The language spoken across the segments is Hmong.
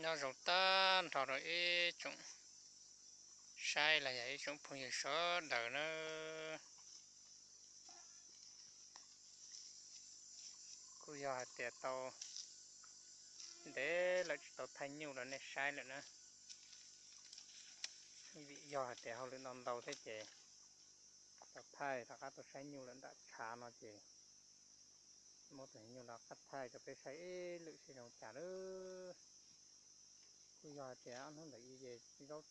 Nyob zoo tag nrho rau ib tsoom saib los yog ib tsoom phooj ywg sawv daws na. Kuj yog hais tias tau ntev lawm tsis tau thaij nyuj rau nej saib lawm na. Vim yog hais tias hauj lwm ntau ntau thiab ces tau thaij rov qab tau saib nyuj lawm nram tshav no ces muab tus nyuj rov qab thaij rau peb saib ib lwm seb zoo cas lawm. Kuj yog hais tias ob hnub ntawm i ces zaub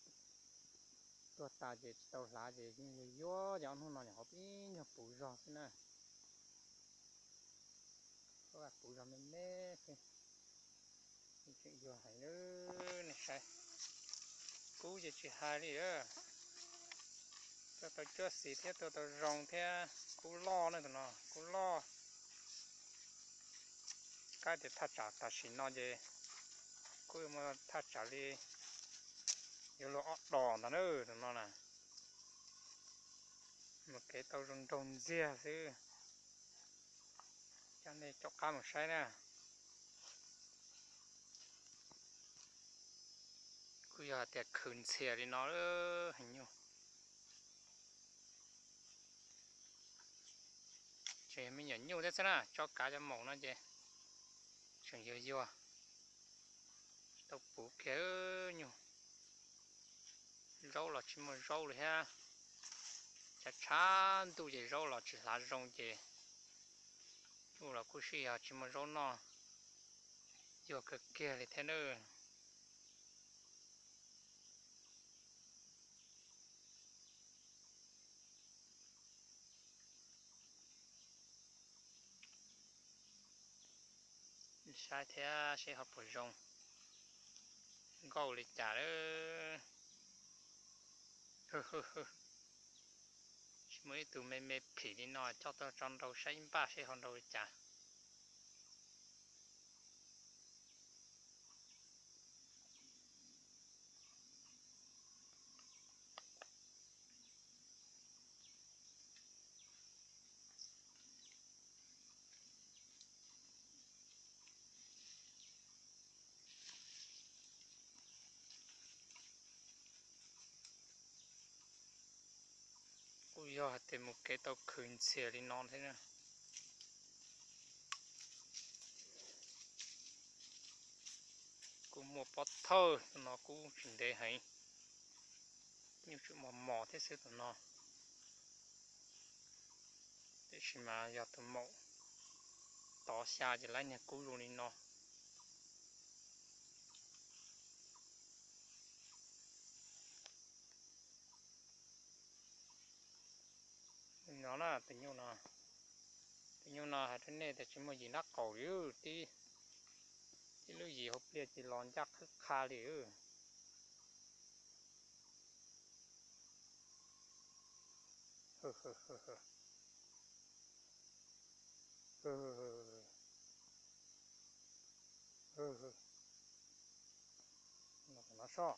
tuag tas ces tsis tau hlav ces yeej yuag yuag ces ob hnub no nyuam qhuav ib nyuag puv zog xwb na. Puv zog me me xwb. Tseem yuag heev, nej saib. Kub ces tsis hais li, tuaj tau cuab xis thiab tuaj tau zoo thiab. Kub loj na tus no, kub loj. Kab tias thaj tsam tam sim no ces kuj yuav muaj thaj tsam li yuav luag ob dos ntag na tus no na. Mus kev tau zoo nraug ntxiag xwb. Coj nej caum qab mus saib na. Kuj yog hais tias khwv ntxhias li no heev nyuj. Tseem yog me nyuam nyuj thiab xwb na, tso kav cov maum no ces tseem yuag yuag. Tsis tau puv kiag nyuj. Zaub los tsis muaj zaub li thiab. Tshav tshav ntuj ces zaub los tsis hlav zoo ces nyuj los kuj sib yog tsis muaj zaub noj. Yuag kawg kiag li thiab nawb. Saib thiab seb ho puas zoo nkauj li cas lawm. Tsis muaj ib tug me me phim li no coj tuaj tso nrau saib ib npaj seb ho nrau li cas. Kuj yog hais tias mus kev tau khwv ntxhias li no thiab na. Kuj muaj pob thawj tus no kuj tsis ntev heev, nyuj tseem mos mos thiab xwb tus no. Tiam sis mas yog tus maum tov xya ces lawv niag kub zoo li no. No na, tus nyuj no, tus nyuj no hais rau nej tias tsis muaj yim nrab qaum li, tib lub yim hauv pliaj ces los ncaj qhib qha li. No so,